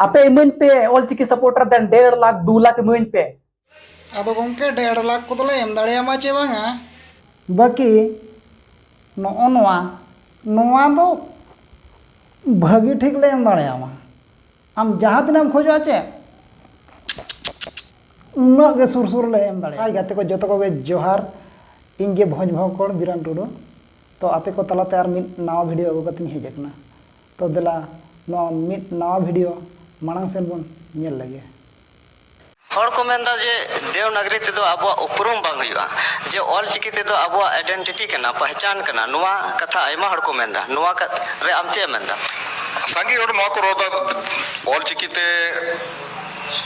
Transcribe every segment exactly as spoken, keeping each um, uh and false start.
ᱟᱯᱮ ᱤᱢᱟᱹᱧ ᱯᱮ ᱚᱞᱪᱤᱠᱤ supporter ᱫᱮᱱ ᱰᱮᱲ ᱞᱟᱠᱷ, ᱫᱩ ᱞᱟᱠᱷ ᱤᱢᱟᱹᱧ ᱯᱮ᱾ ᱟᱫᱚ ᱜᱚᱢᱠᱮ, ᱰᱮᱲ ᱞᱟᱠᱷ ᱠᱚᱫᱚᱞᱮ ᱮᱢ ᱫᱟᱲᱮᱭᱟᱢᱟ ᱪᱮ ᱵᱟᱝᱟ? ᱵᱟᱹᱠᱤ ᱱᱚᱜᱼᱚ ᱱᱚᱣᱟ, ᱱᱚᱣᱟ ᱫᱚ ᱵᱷᱟᱹᱜᱤ ᱴᱷᱤᱠ ᱞᱮ ᱮᱢ ᱫᱟᱲᱮᱭᱟᱢᱟ᱾ ᱟᱢ ᱡᱟᱦᱟᱸ ᱛᱤᱱᱟᱹᱜ ᱮᱢ ᱠᱷᱚᱡᱚᱜᱼᱟ ᱪᱮ, ᱩᱱᱟᱹᱜ ᱜᱮ ᱥᱩᱨ ᱥᱩᱨ ᱞᱮ ᱮᱢ ᱫᱟᱲᱮᱭᱟᱜᱼᱟ᱾ ᱦᱟᱭ ᱜᱟᱛᱮ ᱠᱚ, ᱡᱚᱛᱚ ᱠᱚᱜᱮ ᱡᱚᱦᱟᱨ᱾ ᱤᱧ ᱜᱮ ᱵᱷᱚᱸᱡᱽ ᱵᱷᱚᱸᱠᱚᱲ ᱵᱤᱨᱟᱱ ᱴᱩᱰᱩ᱾ ᱛᱚ ᱟᱯᱮ ᱠᱚ ᱛᱟᱞᱟᱛᱮ ᱟᱨ ᱢᱤᱫ ᱱᱟᱣᱟ video ᱟᱹᱜᱩ ᱠᱟᱛᱮᱧ ᱦᱮᱡ ᱟᱠᱟᱱᱟ᱾ ᱛᱚ ᱫᱮᱞᱟ, ᱱᱚᱣᱟ ᱢᱤᱫ ᱱᱟᱣᱟ video ᱢᱟᱲᱟᱝ ᱥᱮᱱ ᱵᱚᱱ ᱧᱮᱞ ᱞᱮᱜᱮ᱾ ᱦᱚᱲ ᱠᱚ ᱢᱮᱱᱫᱟ ᱡᱮ ᱫᱮᱣᱱᱟᱜᱽᱨᱤ ᱛᱮᱫᱚ ᱟᱵᱚᱣᱟᱜ ᱩᱯᱨᱩᱢ ᱵᱟᱝ ᱦᱩᱭᱩᱜᱼᱟ, ᱡᱮ ᱚᱞ ᱪᱤᱠᱤ ᱛᱮᱫᱚ ᱟᱵᱚᱣᱟᱜ identity ᱠᱟᱱᱟ, ᱯᱟᱦᱪᱟᱱ ᱠᱟᱱᱟ, ᱱᱚᱣᱟ ᱠᱟᱛᱷᱟ ᱟᱭᱢᱟ ᱦᱚᱲ ᱠᱚ ᱢᱮᱱᱫᱟ᱾ ᱱᱚᱣᱟ ᱠᱟ-, ᱨᱮ ᱟᱢ ᱪᱮᱫ ᱮᱢ ᱢᱮᱱᱫᱟ? ᱥᱟᱸᱜᱮ ᱦᱚᱲ ᱱᱚᱣᱟ ᱠᱚ ᱨᱚᱲᱫᱟ, ᱚᱞ ᱪᱤᱠᱤ ᱛᱮ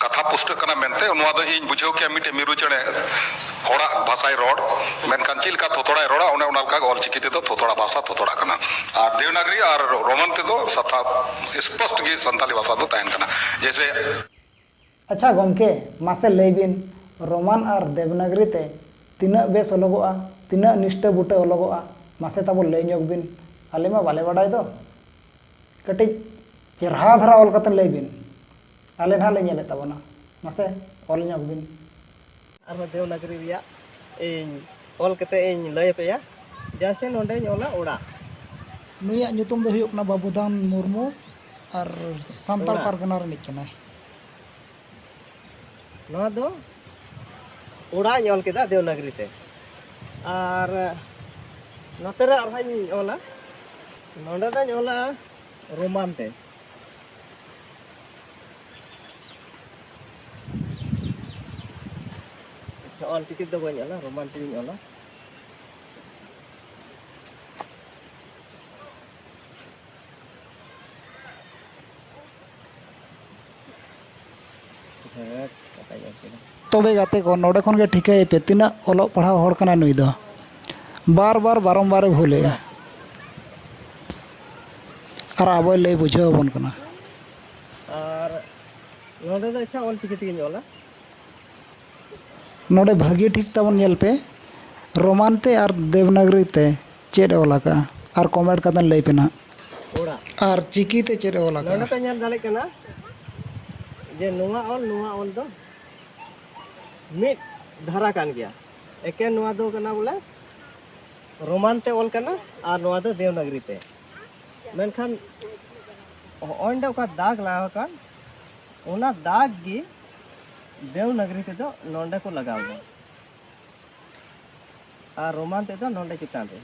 ᱠᱟᱛᱷᱟ ᱯᱩᱥᱴᱟᱹᱜ ᱠᱟᱱᱟ ᱢᱮᱱᱛᱮ᱾ ᱱᱚᱣᱟ ᱫᱚ ᱤᱧ ᱵᱩᱡᱷᱟᱹᱣ ᱠᱮᱭᱟ ᱢᱤᱫᱴᱮᱱ ᱢᱤᱨᱩ ᱪᱮᱬᱮ ᱦᱚᱲᱟᱜ ᱵᱷᱟᱥᱟᱭ ᱨᱚᱲ, ᱢᱮᱱᱠᱷᱟᱱ ᱪᱮᱫ ᱞᱮᱠᱟ ᱛᱷᱚᱛᱚᱲᱟᱭ ᱨᱚᱲᱟ, ᱚᱱᱮ ᱚᱱᱟ ᱞᱮᱠᱟ ᱜᱮ ᱚᱞ ᱪᱤᱠᱤ ᱛᱮᱫᱚ ᱛᱷᱚᱛᱚᱲᱟ ᱵᱷᱟᱥᱟ ᱛᱷᱚᱛᱚᱲᱟ ᱠᱟᱱᱟ᱾ ᱟᱨ ᱫᱮᱣᱱᱟᱜᱽᱨᱤ ᱟᱨ ᱨᱳᱢᱟᱱ ᱛᱮᱫᱚ ᱥᱟᱛᱷᱟ ᱥᱯᱚᱥᱴ ᱜᱮ ᱥᱟᱱᱛᱟᱞᱤ ᱵᱷᱟᱥᱟ ᱫᱚ ᱛᱟᱦᱮᱱ ᱠᱟᱱᱟ᱾ ᱡᱮᱭᱥᱮ ᱟᱪᱪᱷᱟ ᱜᱚᱢᱠᱮ, ᱢᱟᱥᱮ ᱞᱟᱹᱭ ᱵᱤᱱ, ᱨᱳᱢᱟᱱ ᱟᱨ ᱫᱮᱵᱽᱱᱟᱜᱽᱨᱤ ᱛᱮ ᱛᱤᱱᱟᱹᱜ ᱵᱮᱥ ᱚᱞᱚᱜᱚᱜᱼᱟ, ᱛᱤᱱᱟᱹᱜ ᱱᱤᱥᱴᱟᱹ ᱵᱩᱴᱟᱹ ᱚᱞᱚᱜᱚᱜᱼᱟ? ᱢᱟᱥᱮ ᱛᱟᱵᱚ ᱞᱟᱹᱭ ᱧᱚᱜ ᱵᱤᱱ, ᱟᱞᱮ ᱢᱟ ᱵᱟᱞᱮ ᱵᱟᱰᱟᱭ ᱫᱚ᱾ ᱠᱟᱹᱴᱤᱡ ᱪᱮᱨᱦᱟ ᱫᱷᱟᱨᱟ ᱚᱞ ᱠᱟᱛᱮ ᱞᱟᱹᱭ ᱵᱤᱱ, ᱟᱞᱮ ᱱᱟᱦᱟᱜ ᱞᱮ ᱧᱮᱞᱮᱫ ᱛᱟᱵᱚᱱᱟ᱾ ᱢᱟᱥᱮ ᱚᱞ ᱧᱚᱜ ᱵᱤᱱ᱾ ᱟᱨᱦᱚᱸ ᱫᱮᱣᱱᱟᱜᱽᱨᱤ ᱨᱮᱭᱟᱜ ᱤᱧ ᱚᱞ ᱠᱟᱛᱮ ᱤᱧ ᱞᱟᱹᱭ ᱟᱯᱮᱭᱟ᱾ ᱡᱮᱭᱥᱮ ᱱᱚᱰᱮᱧ ᱚᱞᱟ ᱚᱲᱟᱜ᱾ ᱱᱩᱭᱟᱜ ᱧᱩᱛᱩᱢ ᱫᱚ ᱦᱩᱭᱩᱜ ᱠᱟᱱᱟ ᱵᱟᱹᱵᱩᱫᱷᱟᱱ ᱢᱩᱨᱢᱩ ᱟᱨ ᱥᱟᱱᱛᱟᱲ ᱚᱲᱟᱜ᱾ ᱯᱟᱨᱜᱟᱱᱟ ᱨᱤᱱᱤᱡ ᱠᱟᱱᱟᱭ᱾ ᱱᱚᱣᱟ ᱫᱚ ᱚᱲᱟᱜ ᱤᱧ ᱚᱞ ᱠᱮᱫᱟ ᱫᱮᱣᱱᱟᱜᱽᱨᱤ ᱛᱮ, ᱟᱨ ᱱᱚᱛᱮ ᱨᱮ ᱟᱨᱦᱚᱸ ᱤᱧ ᱚᱞᱟ, ᱱᱚᱰᱮ ᱫᱚᱧ ᱚᱞᱟ ᱨᱳᱢᱟᱱ ᱛᱮ᱾ ᱟᱪᱪᱷᱟ, ᱚᱞ ᱪᱤᱠᱤ ᱫᱚ ᱵᱟᱹᱧ ᱚᱞᱟ, ᱨᱳᱢᱟᱱ ᱛᱮᱜᱤᱧ ᱚᱞᱟ᱾ ᱦᱮᱸ, ᱠᱟᱛᱷᱟᱧ ᱚᱞ ᱠᱮᱫᱟ᱾ ᱛᱚᱵᱮ ᱜᱟᱛᱮ ᱠᱚ, ᱱᱚᱰᱮ ᱠᱷᱚᱱ ᱜᱮ ᱴᱷᱤᱠᱟᱹᱭ ᱯᱮ, ᱛᱤᱱᱟᱹᱜ ᱚᱞᱚᱜ ᱯᱟᱲᱦᱟᱣ ᱦᱚᱲ ᱠᱟᱱᱟᱭ ᱱᱩᱭ ᱫᱚ᱾ ᱵᱟᱨ ᱵᱟᱨ ᱵᱟᱨᱚᱢᱵᱟᱨ ᱮ ᱵᱷᱩᱞᱮᱜᱼᱟ᱾ ᱟᱨ ᱟᱵᱚᱭ ᱞᱟᱹᱭ ᱵᱩᱡᱷᱟᱹᱣ ᱟᱵᱚᱱ ᱠᱟᱱᱟ᱾ ᱟᱨ ᱱᱚᱰᱮ ᱫᱚ ᱟᱪᱪᱷᱟ ᱚᱞ ᱪᱤᱠᱤ ᱛᱮᱜᱮᱧ ᱚᱞᱟ᱾ ᱱᱚᱰᱮ ᱵᱷᱟᱹᱜᱤ ᱴᱷᱤᱠ ᱛᱟᱵᱚᱱ ᱧᱮᱞ ᱯᱮ, ᱨᱳᱢᱟᱱ ᱛᱮ ᱟᱨ ᱫᱮᱵᱽᱱᱟᱜᱽᱨᱤ ᱛᱮ ᱪᱮᱫ ᱮ ᱚᱞ ᱟᱠᱟᱜᱼᱟ, ᱟᱨ comment ᱠᱟᱛᱮ ᱞᱟᱹᱭ ᱯᱮ ᱱᱟᱦᱟᱜ᱾ ᱚᱲᱟᱜ᱾ ᱟᱨ ᱪᱤᱠᱤ ᱛᱮ ᱪᱮᱫ ᱮ ᱚᱞ ᱟᱠᱟᱜᱼᱟ? ᱱᱚᱰᱮ ᱯᱮ ᱧᱮᱞ ᱫᱟᱲᱮᱭᱟᱜ ᱠᱟᱱᱟ, ᱡᱮ ᱱᱚᱣᱟ ᱚᱞ, ᱱᱚᱣᱟ ᱚᱞ ᱫᱚ ᱢᱤᱫ ᱫᱷᱟᱨᱟ ᱠᱟᱱ ᱜᱮᱭᱟ᱾ ᱮᱠᱮᱱ ᱱᱚᱣᱟ ᱫᱚ ᱠᱟᱱᱟ ᱵᱚᱞᱮ ᱨᱳᱢᱟᱱ ᱛᱮ ᱚᱞ ᱠᱟᱱᱟ ᱟᱨ ᱱᱚᱣᱟ ᱫᱚ ᱫᱮᱣᱱᱟᱜᱽᱨᱤ ᱛᱮ᱾ ᱢᱮᱱᱠᱷᱟᱱ ᱦᱚᱸᱜᱼᱚᱭ ᱱᱚᱰᱮ ᱚᱠᱟ ᱫᱟᱜᱽ ᱞᱟᱜᱟᱣ ᱟᱠᱟᱱ, ᱚᱱᱟ ᱫᱟᱜᱽ ᱜᱮ ᱫᱮᱣᱱᱟᱜᱽᱨᱤ ᱛᱮᱫᱚ ᱱᱚᱰᱮ ᱠᱚ ᱞᱟᱜᱟᱣ ᱮᱫᱟ᱾ ᱟᱨ ᱨᱳᱢᱟᱱ ᱛᱮᱫᱚ ᱱᱚᱰᱮ ᱪᱮᱛᱟᱱ ᱨᱮ᱾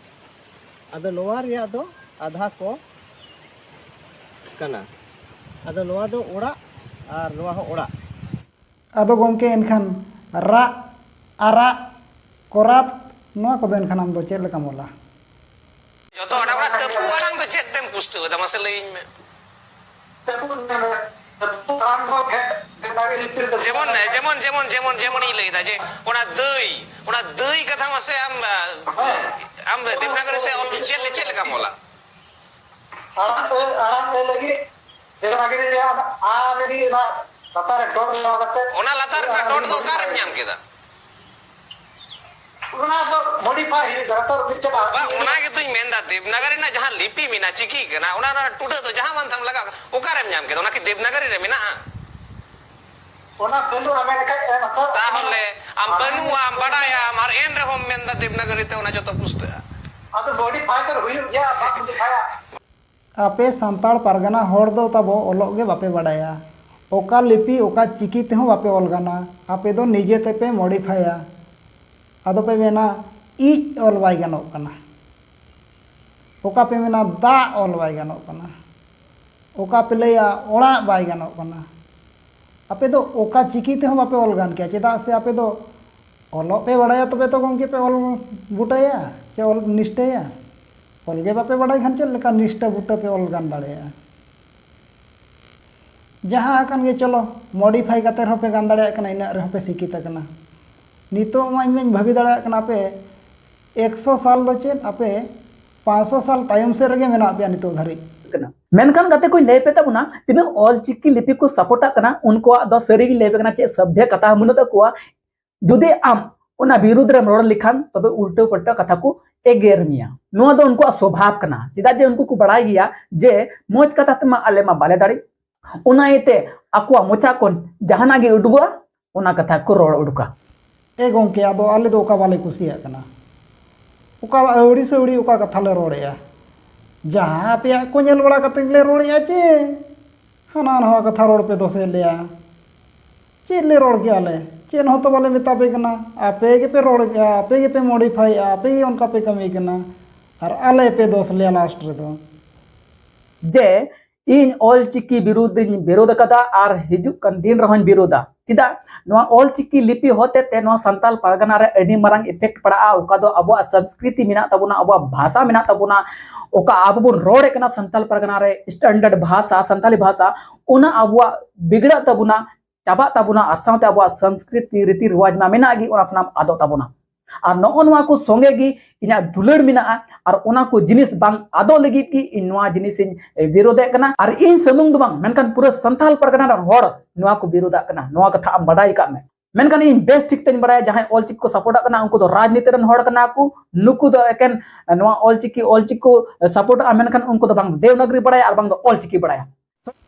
ᱟᱫᱚ ᱱᱚᱣᱟ ᱨᱮᱭᱟᱜ ᱫᱚ ᱟᱫᱷᱟ ᱠᱚ ᱠᱟᱱᱟ᱾ ᱟᱫᱚ ᱱᱚᱣᱟ ᱫᱚ ᱚᱲᱟᱜ ᱟᱨ ᱱᱚᱣᱟ ᱦᱚᱸ ᱚᱲᱟᱜ᱾ ᱟᱫᱚ ᱜᱚᱢᱠᱮ, ᱮᱱᱠᱷᱟᱱ ᱨᱟᱜ, ᱟᱨᱟᱜ, ᱠᱚᱨᱟᱛ, ᱱᱚᱣᱟ ᱠᱚᱫᱚ ᱮᱱᱠᱷᱟᱱ ᱟᱢ ᱫᱚ ᱪᱮᱫ ᱞᱮᱠᱟᱢ ᱚᱞᱟ? ᱡᱚᱛᱚ ᱟᱲᱟᱝ ᱨᱮ ᱛᱟᱹᱯᱩ ᱟᱲᱟᱝ ᱫᱚ ᱪᱮᱫ ᱛᱮᱢ ᱯᱩᱥᱴᱟᱹᱣ ᱮᱫᱟ, ᱢᱟᱥᱮ ᱞᱟᱹᱭᱟᱹᱧ ᱢᱮ᱾ ᱡᱮᱢᱚᱱ ᱡᱮᱢᱚᱱ ᱡᱮᱢᱚᱱ ᱡᱮᱢᱚᱱ ᱡᱮᱢᱚᱱᱤᱧ ᱞᱟᱹᱭᱫᱟ ᱡᱮ ᱚᱱᱟ ᱫᱟᱹᱭ, ᱚᱱᱟ ᱫᱟᱹᱭ ᱠᱟᱛᱷᱟ ᱢᱟᱥᱮ ᱟᱢ ᱟᱢ ᱫᱮᱵᱽᱱᱟᱜᱚᱨᱤ ᱛᱮ ᱚᱞ ᱪᱮᱫ ᱪᱮᱫ ᱞᱮᱠᱟᱢ ᱚᱞᱟ? ᱟᱲᱟᱝ ᱟᱹ ᱟᱲᱟᱝ ᱟᱹ ᱞᱟᱹᱜᱤᱫ ᱫᱮᱵᱽᱱᱟᱜᱚᱨᱤ ᱨᱮᱭᱟᱜ ᱟ ᱞᱟᱹᱜᱤᱫ ᱚᱱᱟ ᱞᱟᱛᱟᱨ ᱨᱮ ᱰᱚᱴ ᱞᱟᱜᱟᱣ ᱠᱟᱛᱮ ᱚᱱᱟ ᱞᱟᱛᱟᱨ ᱨᱮᱱᱟᱜ ᱰᱚᱴ ᱫᱚ ᱚᱠᱟᱨᱮᱢ ᱧᱟᱢ ᱠᱮᱫᱟ? ᱚᱱᱟ ᱫᱚ ᱢᱚᱰᱤᱯᱷᱟᱭ ᱦᱩᱭᱩᱜ ᱠᱟᱱᱟ ᱛᱚ, ᱢᱤᱫ ᱪᱟᱵᱟ᱾ ᱵᱟᱝ, ᱚᱱᱟ ᱜᱮᱛᱚᱧ ᱢᱮᱱᱫᱟ, ᱫᱮᱵᱽᱱᱟᱜᱚᱨᱤ ᱨᱮᱱᱟᱜ ᱡᱟᱦᱟᱸ ᱞᱤᱯᱤ ᱢᱮᱱᱟᱜᱼᱟ, ᱪᱤᱠᱤ ᱠᱟᱱᱟ, ᱚᱱᱟ ᱨᱮᱱᱟᱜ ᱴᱩᱰᱟᱹᱜ ᱫᱚ ᱡᱟᱦᱟᱸ ᱢᱟᱱ ᱛᱟᱢ ᱞᱟᱜᱟᱜ, ᱚᱠᱟᱨᱮᱢ ᱧᱟᱢ ᱠᱮᱫᱟ? ᱚᱱᱟ ᱠᱤ ᱫᱮᱵᱽᱱᱟᱜᱚᱨᱤ ᱨᱮ ᱢᱮᱱᱟᱜᱼᱟ? ᱚᱱᱟ ᱵᱟᱹᱱᱩᱜᱼᱟ ᱢᱮᱱ ᱞᱮᱠᱷᱟᱡ ᱮᱢ ᱦᱟᱛᱟᱣ᱾ ᱛᱟᱦᱚᱞᱮ ᱟᱢ ᱵᱟᱹᱱᱩᱜᱼᱟᱢ, ᱵᱟᱰᱟᱭᱟᱢ, ᱟᱨ ᱮᱱ ᱨᱮᱦᱚᱸᱢ ᱢᱮᱱᱫᱟ ᱫᱮᱵᱽᱱᱟᱜᱚᱨᱤ ᱛᱮ ᱚᱱᱟ ᱡᱚᱛᱚ ᱯᱩᱥᱴᱟᱹᱜᱼᱟ᱾ ᱟᱫᱚ ᱢᱚᱰᱤᱯᱷᱟᱭ ᱫᱚ ᱦᱩᱭᱩᱜ ᱜᱮᱭᱟ, ᱵᱟᱢ ᱢᱚᱰᱤᱯᱷᱟᱭᱟ᱾ ᱟᱯᱮ ᱥᱟᱱᱛᱟᱲ ᱯᱟᱨᱜᱟᱱᱟ ᱦᱚᱲ ᱫᱚ ᱛᱟᱵᱚ ᱚᱞᱚᱜ ᱜᱮ ᱵᱟᱯᱮ ᱵᱟᱰᱟᱭᱟ᱾ ᱚᱠᱟ ᱞᱤᱯᱤ, ᱚᱠᱟ ᱪᱤᱠᱤ ᱛᱮᱦᱚᱸ ᱵᱟᱯᱮ ᱚᱞ ᱜᱟᱱᱟ᱾ ᱟᱯᱮ ᱫᱚ ᱱᱤᱡᱮ ᱛᱮᱯᱮ ᱢᱚᱰᱤᱯᱷᱟᱭᱟ᱾ ᱟᱫᱚ ᱯᱮ ᱢᱮᱱᱟ, ᱤᱡ ᱚᱞ ᱵᱟᱭ ᱜᱟᱱᱚᱜ ᱠᱟᱱᱟ᱾ ᱚᱠᱟ ᱯᱮ ᱢᱮᱱᱟ, ᱫᱟᱜ ᱚᱞ ᱵᱟᱭ ᱜᱟᱱᱚᱜ ᱠᱟᱱᱟ᱾ ᱚᱠᱟ ᱯᱮ ᱞᱟᱹᱭᱟ, ᱚᱲᱟᱜ ᱵᱟᱭ ᱜᱟᱱᱚᱜ ᱠᱟᱱᱟ᱾ ᱟᱯᱮ ᱫᱚ ᱚᱠᱟ ᱪᱤᱠᱤ ᱛᱮᱦᱚᱸ ᱵᱟᱯᱮ ᱚᱞ ᱜᱟᱱ ᱠᱮᱭᱟ, ᱪᱮᱫᱟᱜ ᱥᱮ ᱟᱯᱮ ᱫᱚ ᱚᱞᱚᱜ ᱯᱮ ᱵᱟᱲᱟᱭᱟ, ᱛᱚᱵᱮ ᱛᱚ ᱜᱚᱢᱠᱮ ᱯᱮ ᱚᱞ ᱵᱩᱴᱟᱹᱭᱟ ᱪᱮ ᱚᱞ ᱱᱤᱥᱴᱟᱹᱭᱟ᱾ ᱚᱞ ᱜᱮ ᱵᱟᱯᱮ ᱵᱟᱲᱟᱭ ᱠᱷᱟᱱ ᱪᱮᱫ ᱞᱮᱠᱟ ᱱᱤᱥᱴᱟᱹ ᱵᱩᱴᱟᱹ ᱯᱮ ᱚᱞ ᱜᱟᱱ ᱫᱟᱲᱮᱭᱟᱜᱼᱟ? ᱡᱟᱦᱟᱸ ᱟᱠᱟᱱ ᱜᱮ, ᱪᱚᱞᱚ ᱢᱚᱰᱤᱯᱷᱟᱭ ᱠᱟᱛᱮ ᱨᱮᱦᱚᱸ ᱯᱮ ᱜᱟᱱ ᱫᱟᱲᱮᱭᱟᱜ ᱠᱟᱱᱟ, ᱤᱱᱟᱹᱜ ᱨᱮᱦᱚᱸ ᱯᱮ ᱥᱤᱠᱠᱷᱤᱛ ᱟᱠᱟᱱᱟ᱾ ᱱᱤᱛᱚᱜ ᱢᱟ ᱤᱧ ᱢᱟᱧ ᱵᱷᱟᱹᱵᱤ ᱫᱟᱲᱮᱭᱟᱜ ᱠᱟᱱᱟ, ᱟᱯᱮ ᱮᱠᱥᱚ ᱥᱟᱞ ᱫᱚ ᱪᱮᱫ, ᱟᱯᱮ ᱯᱟᱸᱪᱥᱚ ᱥᱟᱞ ᱛᱟᱭᱚᱢ ᱥᱮᱫ ᱨᱮᱜᱮ ᱢᱮᱱᱟᱜ ᱯᱮᱭᱟ ᱱᱤᱛᱚᱜ ᱫᱷᱟᱹᱨᱤᱡ᱾ ᱠᱟᱱᱟ᱾ ᱢᱮᱱᱠᱷᱟᱱ ᱜᱟᱛᱮ ᱠᱚᱧ ᱞᱟᱹᱭ ᱯᱮ ᱛᱟᱵᱚᱱᱟ, ᱛᱤᱱᱟᱹᱜ ᱚᱞ ᱪᱤᱠᱤ ᱞᱤᱯᱤ ᱠᱚ ᱥᱟᱯᱳᱨᱴᱟᱜ ᱠᱟᱱᱟ, ᱩᱱᱠᱩᱣᱟᱜ ᱫᱚ ᱥᱟᱹᱨᱤᱜᱤᱧ ᱞᱟᱹᱭ ᱯᱮ ᱠᱟᱱᱟ, ᱪᱮᱫ ᱥᱚᱵᱽᱵᱷᱮ ᱠᱟᱛᱷᱟ ᱦᱚᱸ ᱵᱟᱹᱱᱩᱜ ᱛᱟᱠᱚᱣᱟ᱾ ᱡᱩᱫᱤ ᱟᱢ ᱚᱱᱟ ᱵᱤᱨᱩᱫᱽ ᱨᱮᱢ ᱨᱚᱲ ᱞᱮᱠᱷᱟᱱ, ᱛᱚᱵᱮ ᱩᱞᱴᱟᱹ ᱯᱟᱞᱴᱟ ᱠᱟᱛᱷᱟ ᱠᱚ ᱮᱜᱮᱨ ᱢᱮᱭᱟ᱾ ᱱᱚᱣᱟ ᱫᱚ ᱩᱱᱠᱩᱣᱟᱜ ᱥᱚᱵᱷᱟᱵ ᱠᱟᱱᱟ, ᱪᱮᱫᱟᱜ ᱡᱮ ᱩᱱᱠᱩ ᱠᱚ ᱵᱟᱲᱟᱭ ᱜᱮᱭᱟ ᱡᱮ ᱢᱚᱡᱽ ᱠᱟᱛᱷᱟ ᱛᱮᱢᱟ ᱟᱞᱮ ᱢᱟ ᱵᱟᱞᱮ ᱫᱟᱲᱮ, ᱚᱱᱟ ᱤᱭᱟᱹᱛᱮ ᱟᱠᱚᱣᱟᱜ ᱢᱚᱪᱟ ᱠᱷᱚᱱ ᱡᱟᱦᱟᱱᱟᱜ ᱜᱮ ᱩᱰᱩᱠᱚᱜᱼᱟ, ᱚᱱᱟ ᱠᱟᱛᱷᱟ ᱠᱚ ᱨᱚᱲ ᱩᱰᱩᱠᱟ᱾ ᱮ ᱜᱚᱢᱠᱮ, ᱟᱫᱚ ᱟᱞᱮ ᱫᱚ ᱚᱠᱟ ᱵᱟᱞᱮ ᱠᱩᱥᱤᱭᱟᱜ ᱠᱟᱱᱟ? ᱚᱠᱟ ᱟᱹᱣᱲᱤ ᱥᱟᱹᱣᱲᱤ ᱚᱠᱟ ᱠᱟᱛᱷᱟ ᱞᱮ ᱨᱚᱲᱮᱜᱼᱟ? ᱡᱟᱦᱟᱸ ᱟᱯᱮᱭᱟᱜ ᱠᱚ ᱧᱮᱞ ᱵᱟᱲᱟ ᱠᱟᱛᱮ ᱜᱮᱞᱮ ᱨᱚᱲᱮᱜᱼᱟ ᱪᱮ? ᱦᱟᱱᱟ ᱱᱟᱣᱟ ᱠᱟᱛᱷᱟ ᱨᱚᱲ ᱯᱮ ᱫᱳᱥᱮᱫ ᱞᱮᱭᱟ᱾ ᱪᱮᱫ ᱞᱮ ᱨᱚᱲ ᱠᱮᱜᱼᱟ ᱞᱮ? ᱪᱮᱫ ᱦᱚᱸᱛᱚ ᱵᱟᱞᱮ ᱢᱮᱛᱟ ᱯᱮ ᱠᱟᱱᱟ᱾ ᱟᱯᱮ ᱜᱮᱯᱮ ᱨᱚᱲ ᱠᱮᱜᱼᱟ, ᱟᱯᱮ ᱜᱮᱯᱮ ᱢᱚᱰᱤᱯᱷᱟᱭᱮᱜᱼᱟ, ᱟᱯᱮ ᱜᱮ ᱚᱱᱠᱟ ᱯᱮ ᱠᱟᱹᱢᱤ ᱠᱟᱱᱟ᱾ ᱟᱨ ᱟᱞᱮ ᱯᱮ ᱫᱳᱥ ᱞᱮᱭᱟ ᱞᱟᱥᱴ ᱨᱮᱫᱚ᱾ ᱡᱮ ᱤᱧ ᱚᱞ ᱪᱤᱠᱤ ᱵᱤᱨᱩᱫᱷ ᱤᱧ ᱵᱤᱨᱳᱫᱷ ᱟᱠᱟᱫᱟ ᱟᱨ ᱦᱤᱡᱩᱜ ᱠᱟᱱ ᱫᱤᱱ ᱨᱮᱦᱚᱸᱧ ᱵᱤᱨᱳᱫᱷᱟ᱾ ᱪᱮᱫᱟᱜ? ᱱᱚᱣᱟ ᱚᱞ ᱪᱤᱠᱤ ᱞᱤᱯᱤ ᱦᱚᱛᱮ ᱛᱮ ᱱᱚᱣᱟ ᱥᱟᱱᱛᱟᱞ ᱯᱟᱨᱜᱟᱱᱟ ᱨᱮ ᱟᱹᱰᱤ ᱢᱟᱨᱟᱝ effect ᱯᱟᱲᱟᱜᱼᱟ᱾ ᱚᱠᱟ ᱫᱚ ᱟᱵᱚᱣᱟᱜ ᱥᱚᱝᱥᱠᱨᱤᱛᱤ ᱢᱮᱱᱟᱜ ᱛᱟᱵᱚᱱᱟ, ᱟᱵᱚᱣᱟᱜ ᱵᱷᱟᱥᱟ ᱢᱮᱱᱟᱜ ᱛᱟᱵᱚᱱᱟ, ᱚᱠᱟ ᱟᱵᱚ ᱵᱚᱱ ᱨᱚᱲᱮᱫ ᱠᱟᱱᱟ ᱥᱟᱱᱛᱟᱞ ᱯᱟᱨᱜᱟᱱᱟ ᱨᱮ standard ᱵᱷᱟᱥᱟ, ᱥᱟᱱᱛᱟᱞᱤ ᱵᱷᱟᱥᱟ, ᱚᱱᱟ ᱟᱵᱚᱣᱟᱜ ᱵᱤᱜᱽᱲᱟᱹᱜ ᱛᱟᱵᱚᱱᱟ, ᱪᱟᱵᱟᱜ ᱛᱟᱵᱚᱱᱟ᱾ ᱟᱨ ᱥᱟᱶᱛᱮ ᱟᱵᱚᱣᱟᱜ ᱥᱚᱝᱥᱠᱨᱤᱛᱤ ᱨᱤᱛᱤ ᱨᱮᱣᱟᱡᱽ ᱢᱟ ᱢᱮᱱᱟᱜ ᱜᱮ, ᱚᱱᱟ ᱥᱟᱱᱟᱢ ᱟᱫᱚᱜ ᱛᱟᱵᱚᱱᱟ᱾ ᱟᱨ ᱱᱚᱜᱼᱚ ᱱᱚᱣᱟ ᱠᱚ ᱥᱚᱸᱜᱮ ᱜᱮ ᱤᱧᱟᱹᱜ ᱫᱩᱞᱟᱹᱲ ᱢᱮᱱᱟᱜᱼᱟ᱾ ᱟᱨ ᱚᱱᱟ ᱠᱚ ᱡᱤᱱᱤᱥ ᱵᱟᱝ ᱟᱫᱚᱜ ᱞᱟᱹᱜᱤᱫ ᱜᱮ ᱤᱧ ᱱᱚᱣᱟ ᱡᱤᱱᱤᱥ ᱤᱧ ᱵᱤᱨᱳᱫᱷᱮᱫ ᱠᱟᱱᱟ᱾ ᱟᱨ ᱤᱧ ᱥᱩᱢᱩᱝ ᱫᱚ ᱵᱟᱝ, ᱢᱮᱱᱠᱷᱟᱱ ᱯᱩᱨᱟᱹ ᱥᱟᱱᱛᱟᱞ ᱯᱟᱨᱜᱟᱱᱟ ᱨᱮᱱ ᱦᱚᱲ ᱱᱚᱣᱟ ᱠᱚ ᱵᱤᱨᱳᱫᱷᱟᱜ ᱠᱟᱱᱟ᱾ ᱱᱚᱣᱟ ᱠᱟᱛᱷᱟ ᱟᱢ ᱵᱟᱰᱟᱭ ᱠᱟᱜ ᱢᱮ᱾ ᱢᱮᱱᱠᱷᱟᱱ ᱤᱧ ᱵᱮᱥ ᱴᱷᱤᱠ ᱛᱮᱧ ᱵᱟᱲᱟᱭᱟ, ᱡᱟᱦᱟᱸᱭ ᱚᱞᱪᱤᱠᱤ ᱠᱚ ᱥᱟᱯᱳᱨᱴᱟᱜ ᱠᱟᱱᱟ, ᱩᱱᱠᱩ ᱫᱚ ᱨᱟᱡᱽᱱᱤᱛᱤ ᱨᱮᱱ ᱦᱚᱲ ᱠᱟᱱᱟ ᱠᱚ᱾ ᱱᱩᱠᱩ ᱫᱚ ᱮᱠᱮᱱ ᱱᱚᱣᱟ ᱚᱞᱪᱤᱠᱤ, ᱚᱞᱪᱤᱠᱤ ᱠᱚ ᱥᱟᱯᱳᱨᱴᱟᱜᱼᱟ, ᱢᱮᱱᱠᱷᱟᱱ ᱩᱱᱠᱩ ᱫᱚ ᱵᱟᱝ ᱫᱮᱵᱽᱱᱟᱜᱽᱨᱤ ᱵᱟᱲᱟᱭᱟ ᱟᱨ ᱵᱟᱝ ᱫᱚ ᱚᱞᱪᱤᱠᱤ ᱵᱟᱲᱟᱭᱟ᱾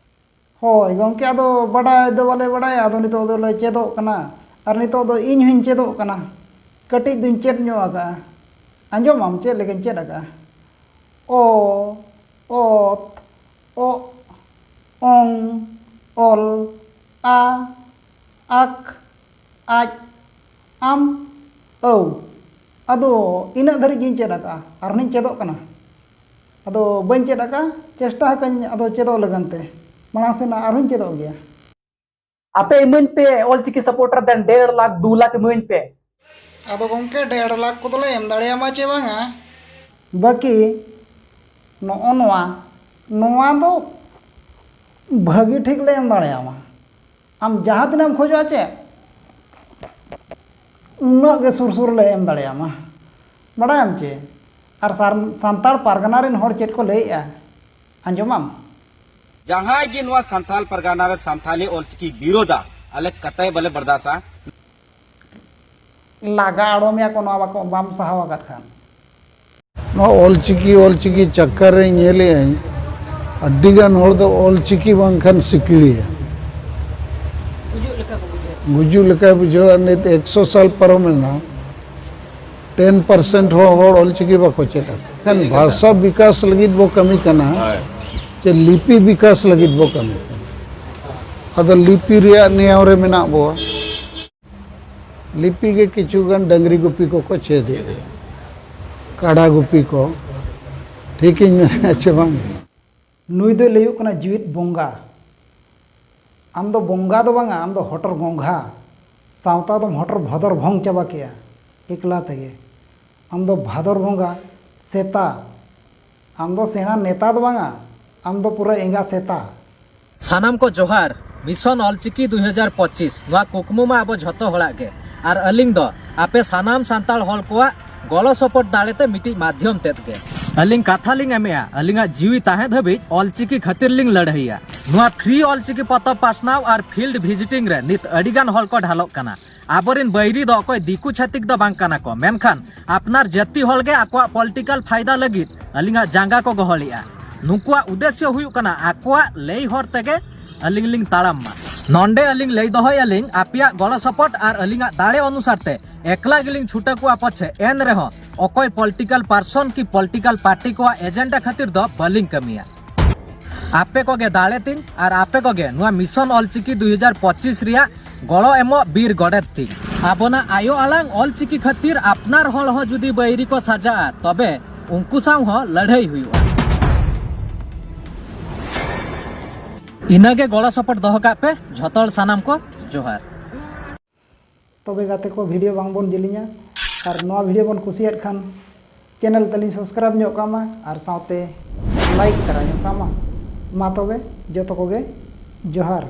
ᱦᱳᱭ ᱜᱚᱢᱠᱮ, ᱟᱫᱚ ᱵᱟᱰᱟᱭ ᱫᱚ ᱵᱟᱞᱮ ᱵᱟᱰᱟᱭᱟ, ᱟᱫᱚ ᱱᱤᱛᱚᱜ ᱫᱚᱞᱮ ᱪᱮᱫᱚᱜ ᱠᱟᱱᱟ᱾ ᱟᱨ ᱱᱤᱛᱚᱜ ᱫᱚ ᱤᱧ ᱦᱚᱧ ᱪᱮᱫᱚᱜ ᱠᱟᱱᱟ᱾ ᱠᱟᱹᱴᱤᱡ ᱫᱚᱧ ᱪᱮᱫ ᱧᱚᱜ ᱟᱠᱟᱫᱼᱟ᱾ ᱟᱸᱡᱚᱢᱟᱢ ᱪᱮᱫ ᱞᱮᱠᱟᱧ ᱪᱮᱫ ᱟᱠᱟᱫᱼᱟ? ᱚ, ᱚᱛ, ᱚᱜ, ᱚᱝ, ᱚᱞ, ᱟ, ᱟᱠ, ᱟᱡ, ᱟᱢ, ᱟᱹᱣ᱾ ᱟᱫᱚ ᱤᱱᱟᱹᱜ ᱫᱷᱟᱹᱨᱤᱡ ᱜᱤᱧ ᱪᱮᱫ ᱟᱠᱟᱫᱼᱟ, ᱟᱨᱦᱚᱸᱧ ᱪᱮᱫᱚᱜ ᱠᱟᱱᱟ᱾ ᱟᱫᱚ ᱵᱟᱹᱧ ᱪᱮᱫ ᱟᱠᱟᱫᱼᱟ, ᱪᱮᱥᱴᱟ ᱟᱠᱟᱫᱟᱹᱧ ᱟᱫᱚ ᱪᱮᱫᱚᱜ ᱞᱟᱹᱜᱤᱫ ᱛᱮ᱾ ᱢᱟᱲᱟᱝ ᱥᱮᱱ ᱟᱨᱦᱚᱸᱧ ᱪᱮᱫᱚᱜ ᱜᱮᱭᱟ᱾ ᱟᱯᱮ ᱤᱢᱟᱹᱧ ᱯᱮ ᱚᱞᱪᱤᱠᱤ ᱥᱟᱯᱳᱨᱴᱟᱨ ᱫᱮᱱ ᱰᱮᱲ ᱞᱟᱠᱷ, ᱫᱩ ᱞᱟᱠᱷ ᱤᱢᱟᱹᱧ ᱯᱮ᱾ ᱟᱫᱚ ᱜᱚᱢᱠᱮ, ᱰᱮᱲ ᱞᱟᱠᱷ ᱠᱚᱫᱚᱞᱮ ᱮᱢ ᱫᱟᱲᱮᱭᱟᱢᱟ ᱪᱮ ᱵᱟᱝᱟ? ᱵᱟᱹᱠᱤ ᱱᱚᱜᱼᱚ ᱱᱚᱣᱟ, ᱱᱚᱣᱟ ᱫᱚ ᱵᱷᱟᱹᱜᱤ ᱴᱷᱤᱠ ᱞᱮ ᱮᱢ ᱫᱟᱲᱮᱭᱟᱢᱟ᱾ ᱟᱢ ᱡᱟᱦᱟᱸ ᱛᱤᱱᱟᱹᱜ ᱮᱢ ᱠᱷᱚᱡᱚᱜᱼᱟ ᱪᱮ, ᱩᱱᱟᱹᱜ ᱜᱮ ᱥᱩᱨ ᱥᱩᱨ ᱞᱮ ᱮᱢ ᱫᱟᱲᱮᱭᱟᱢᱟ᱾ ᱵᱟᱲᱟᱭᱟᱢ ᱪᱮ? ᱟᱨ ᱥᱟᱨ-, ᱥᱟᱱᱛᱟᱲ ᱯᱟᱨᱜᱟᱱᱟ ᱨᱮᱱ ᱦᱚᱲ ᱪᱮᱫ ᱠᱚ ᱞᱟᱹᱭᱮᱜᱼᱟ, ᱟᱸᱡᱚᱢᱟᱢ? ᱡᱟᱦᱟᱸᱭ ᱜᱮ ᱱᱚᱣᱟ ᱥᱟᱱᱛᱟᱞ ᱯᱟᱨᱜᱟᱱᱟ ᱨᱮ ᱥᱟᱱᱛᱟᱞᱤ ᱚᱞᱪᱤᱠᱤ ᱵᱤᱨᱳᱫᱟ, ᱟᱞᱮ ᱠᱟᱛᱟᱭ ᱵᱟᱞᱮ ᱵᱟᱨᱫᱟᱥᱟ᱾ ᱞᱟᱜᱟ ᱟᱲᱚᱢᱮᱭᱟ ᱠᱚ, ᱱᱚᱣᱟ ᱵᱟᱠᱚ, ᱵᱟᱢ ᱥᱟᱦᱟᱣ ᱟᱠᱟᱫ ᱠᱷᱟᱱ᱾ ᱱᱚᱣᱟ ᱚᱞᱪᱤᱠᱤ, ᱚᱞᱪᱤᱠᱤ ᱪᱟᱠᱠᱟᱨ ᱨᱮ ᱧᱮᱞᱮᱜ ᱟᱹᱧ, ᱟᱹᱰᱤᱜᱟᱱ ᱦᱚᱲ ᱫᱚ ᱚᱞᱪᱤᱠᱤ ᱵᱟᱝᱠᱷᱟᱱ ᱥᱤᱠᱲᱤᱭᱟ᱾ ᱜᱩᱡᱩᱜ ᱞᱮᱠᱟ ᱠᱚ ᱵᱩᱡᱷᱟᱹᱣᱟ᱾ ᱜᱩᱡᱩᱜ ᱞᱮᱠᱟᱭ ᱵᱩᱡᱷᱟᱹᱣᱟ᱾ ᱱᱤᱛ ᱮᱠᱥᱚ ᱥᱟᱞ ᱯᱟᱨᱚᱢᱮᱱᱟ, ᱴᱮᱱ ᱯᱟᱨᱥᱮᱱᱴ ᱦᱚᱸ ᱦᱚᱲ ᱚᱞᱪᱤᱠᱤ ᱵᱟᱠᱚ ᱪᱮᱫ ᱟᱠᱟᱫᱟ᱾ ᱠᱷᱟᱱ ᱵᱷᱟᱥᱟ ᱵᱤᱠᱟᱥ ᱞᱟᱹᱜᱤᱫ ᱵᱚ ᱠᱟᱹᱢᱤ ᱠᱟᱱᱟ, ᱦᱳᱭ᱾ ᱪᱮ ᱞᱤᱯᱤ ᱵᱤᱠᱟᱥ ᱞᱟᱹᱜᱤᱫ ᱵᱚ ᱠᱟᱹᱢᱤ ᱠᱟᱱᱟ᱾ ᱟᱫᱚ ᱞᱤᱯᱤ ᱨᱮᱭᱟᱜ ᱱᱮᱭᱟᱣ ᱨᱮ ᱢᱮᱱᱟᱜ ᱵᱚᱣᱟ᱾ ᱞᱤᱯᱤ ᱜᱮ ᱠᱤᱪᱷᱩ ᱜᱟᱱ ᱰᱟᱹᱝᱨᱤ ᱜᱩᱯᱤ ᱠᱚᱠᱚ ᱪᱮᱫ ᱮᱫᱟ, ᱠᱟᱰᱟ ᱜᱩᱯᱤ ᱠᱚ᱾ ᱴᱷᱤᱠᱤᱧ ᱢᱮᱱᱮᱫᱼᱟ ᱪᱮ ᱵᱟᱝ? ᱱᱩᱭ ᱫᱚᱭ ᱞᱟᱹᱭᱚᱜ ᱠᱟᱱᱟ ᱡᱤᱣᱤᱫ ᱵᱚᱸᱜᱟ᱾ ᱟᱢ ᱫᱚ ᱵᱚᱸᱜᱟ ᱫᱚ ᱵᱟᱝᱟ, ᱟᱢ ᱫᱚ ᱦᱚᱴᱚᱨ ᱜᱚᱸᱜᱷᱟ᱾ ᱥᱟᱶᱛᱟ ᱫᱚᱢ ᱦᱚᱴᱚᱨ ᱵᱷᱚᱫᱚᱨ ᱵᱷᱚᱝ ᱪᱟᱵᱟ ᱠᱮᱜᱼᱟ ᱮᱠᱞᱟ ᱛᱮᱜᱮ᱾ ᱟᱢ ᱫᱚ ᱵᱷᱟᱫᱚᱨ ᱵᱚᱸᱜᱟ ᱥᱮᱛᱟ᱾ ᱟᱢ ᱫᱚ ᱥᱮᱬᱟ ᱱᱮᱛᱟ ᱫᱚ ᱵᱟᱝᱟ, ᱟᱢ ᱫᱚ ᱯᱩᱨᱟᱹ ᱮᱸᱜᱟ ᱥᱮᱛᱟ᱾ ᱥᱟᱱᱟᱢ ᱠᱚ ᱡᱚᱦᱟᱨ᱾ ᱢᱤᱥᱚᱱ ᱚᱞᱪᱤᱠᱤ ᱫᱩᱭ ᱦᱟᱡᱟᱨ ᱯᱚᱸᱪᱤᱥ, ᱱᱚᱣᱟ ᱠᱩᱠᱢᱩ ᱢᱟ ᱟᱵᱚ ᱡᱷᱚᱛᱚ ᱦᱚᱲᱟᱜ ᱜᱮ᱾ ᱟᱨ ᱟᱹᱞᱤᱧ ᱫᱚ ᱟᱯᱮ ᱥᱟᱱᱟᱢ ᱥᱟᱱᱛᱟᱲ ᱦᱚᱲ ᱠᱚᱣᱟᱜ ᱜᱚᱲᱚ ᱥᱚᱯᱚᱦᱚᱫ ᱫᱟᱲᱮᱛᱮ ᱢᱤᱫᱴᱤᱡ ᱢᱟᱫᱽᱫᱷᱚᱢ ᱛᱮᱫ ᱜᱮ᱾ ᱟᱹᱞᱤᱧ ᱠᱟᱛᱷᱟ ᱞᱤᱧ ᱮᱢᱮᱜᱼᱟ, ᱟᱹᱞᱤᱧᱟᱜ ᱡᱤᱣᱤ ᱛᱟᱦᱮᱸ ᱫᱷᱟᱹᱵᱤᱡ ᱚᱞᱪᱤᱠᱤ ᱠᱷᱟᱹᱛᱤᱨ ᱞᱤᱧ ᱞᱟᱹᱲᱦᱟᱹᱭᱟ᱾ ᱱᱚᱣᱟ ᱯᱷᱨᱤ ᱚᱞᱪᱤᱠᱤ ᱯᱚᱛᱚᱵ ᱯᱟᱥᱱᱟᱣ ᱟᱨ ᱯᱷᱤᱞᱰ ᱵᱷᱤᱡᱤᱴᱤᱝ ᱨᱮ ᱱᱤᱛ ᱟᱹᱰᱤᱜᱟᱱ ᱦᱚᱲ ᱠᱚ ᱰᱷᱟᱞᱚᱜ ᱠᱟᱱᱟ᱾ ᱟᱵᱚᱨᱮᱱ ᱵᱟᱹᱭᱨᱤ ᱫᱚ ᱚᱠᱚᱭ ᱫᱤᱠᱩ ᱪᱷᱟᱹᱛᱤᱠ ᱫᱚ ᱵᱟᱝ ᱠᱟᱱᱟ ᱠᱚ, ᱢᱮᱱᱠᱷᱟᱱ ᱟᱯᱱᱟᱨ ᱡᱟᱹᱛᱤ ᱦᱚᱲ ᱜᱮ ᱟᱠᱚᱣᱟᱜ ᱯᱚᱞᱤᱴᱤᱠᱟᱞ ᱯᱷᱟᱭᱫᱟ ᱞᱟᱹᱜᱤᱫ ᱟᱹᱞᱤᱧᱟᱜ ᱡᱟᱸᱜᱟ ᱠᱚ ᱜᱚᱦᱚᱲᱮᱜᱼᱟ᱾ ᱱᱩᱠᱩᱣᱟᱜ ᱩᱫᱮᱥᱭᱚ ᱦᱩᱭᱩᱜ ᱠᱟᱱᱟ ᱟᱠᱚᱣᱟᱜ ᱞᱟᱹᱭ ᱦᱚᱨ ᱛᱮᱜᱮ ᱟᱹᱞᱤᱧ ᱞᱤᱧ ᱛᱟᱲᱟᱢ ᱢᱟ᱾ ᱱᱚᱰᱮ ᱟᱹᱞᱤᱧ ᱞᱟᱹᱭ ᱫᱚᱦᱚᱭᱮᱫᱼᱟ ᱞᱤᱧ, ᱟᱯᱮᱭᱟᱜ ᱜᱚᱲᱚ ᱥᱚᱯᱚᱦᱚᱫ ᱟᱨ ᱟᱹᱞᱤᱧᱟᱜ ᱫᱟᱲᱮ ᱚᱱᱩᱥᱟᱨ ᱛᱮ ᱮᱠᱞᱟ ᱜᱮᱞᱤᱧ ᱪᱷᱩᱴᱟᱹ ᱠᱚᱜᱼᱟ ᱯᱟᱪᱷᱮ, ᱮᱱ ᱨᱮᱦᱚᱸ ᱚᱠᱚᱭ ᱯᱚᱞᱤᱴᱤᱠᱟᱞ ᱯᱟᱨᱥᱚᱱ ᱠᱤ ᱯᱚᱞᱤᱴᱤᱠᱟᱞ ᱯᱟᱨᱴᱤ ᱠᱚᱣᱟᱜ ᱮᱡᱮᱱᱰᱟ ᱠᱷᱟᱹᱛᱤᱨ ᱫᱚ ᱵᱟᱹᱞᱤᱧ ᱠᱟᱹᱢᱤᱭᱟ᱾ ᱟᱯᱮ ᱠᱚᱜᱮ ᱫᱟᱲᱮ ᱛᱤᱧ ᱟᱨ ᱟᱯᱮ ᱠᱚᱜᱮ ᱱᱚᱣᱟ ᱢᱤᱥᱚᱱ ᱚᱞᱪᱤᱠᱤ ᱫᱩᱭ ᱦᱟᱡᱟᱨ ᱯᱚᱸᱪᱤᱥ ᱨᱮᱭᱟᱜ ᱜᱚᱲᱚ ᱮᱢᱚᱜ ᱵᱤᱨ ᱜᱚᱰᱮᱛ ᱛᱤᱧ᱾ ᱟᱵᱚᱱᱟᱜ ᱟᱭᱳ ᱟᱲᱟᱝ ᱚᱞᱪᱤᱠᱤ ᱠᱷᱟᱹᱛᱤᱨ ᱟᱯᱱᱟᱨ ᱦᱚᱲ ᱦᱚᱸ ᱡᱩᱫᱤ ᱵᱟᱹᱭᱨᱤ ᱠᱚ ᱥᱟᱡᱟᱜᱼᱟ, ᱛᱚᱵᱮ ᱩᱱᱠᱩ ᱥᱟᱶ ᱦᱚᱸ ᱞᱟᱹᱲᱦᱟᱹᱭ ᱦᱩᱭᱩᱜᱼᱟ᱾ ᱤᱱᱟᱹᱜᱮ ᱜᱚᱲᱚ ᱥᱚᱯᱚᱦᱚᱫ ᱫᱚᱦᱚ ᱠᱟᱜ ᱯᱮ᱾ ᱡᱷᱚᱛᱚ ᱦᱚᱲ ᱥᱟᱱᱟᱢ ᱠᱚ ᱡᱚᱦᱟᱨ᱾ ᱛᱚᱵᱮ ᱜᱟᱛᱮ ᱠᱚ, ᱵᱷᱤᱰᱤᱭᱳ ᱵᱟᱝ ᱵᱚᱱ ᱡᱮᱞᱮᱧᱟ, ᱟᱨ ᱱᱚᱣᱟ ᱵᱷᱤᱰᱤᱭᱳ ᱵᱚᱱ ᱠᱩᱥᱤᱭᱟᱫ ᱠᱷᱟᱱ ᱪᱮᱱᱮᱞ ᱛᱟᱹᱞᱤᱧ ᱥᱟᱵᱥᱠᱨᱟᱭᱤᱵᱽ ᱧᱚᱜ ᱠᱟᱜ ᱢᱟ ᱟᱨ ᱥᱟᱶᱛᱮ ᱞᱟᱭᱤᱠ ᱛᱟᱨᱟ ᱧᱚᱜ ᱠᱟᱜ ᱢᱟ᱾ ᱢᱟ ᱛᱚᱵᱮ ᱡᱚᱛᱚ ᱠᱚᱜᱮ ᱡᱚᱦᱟᱨ᱾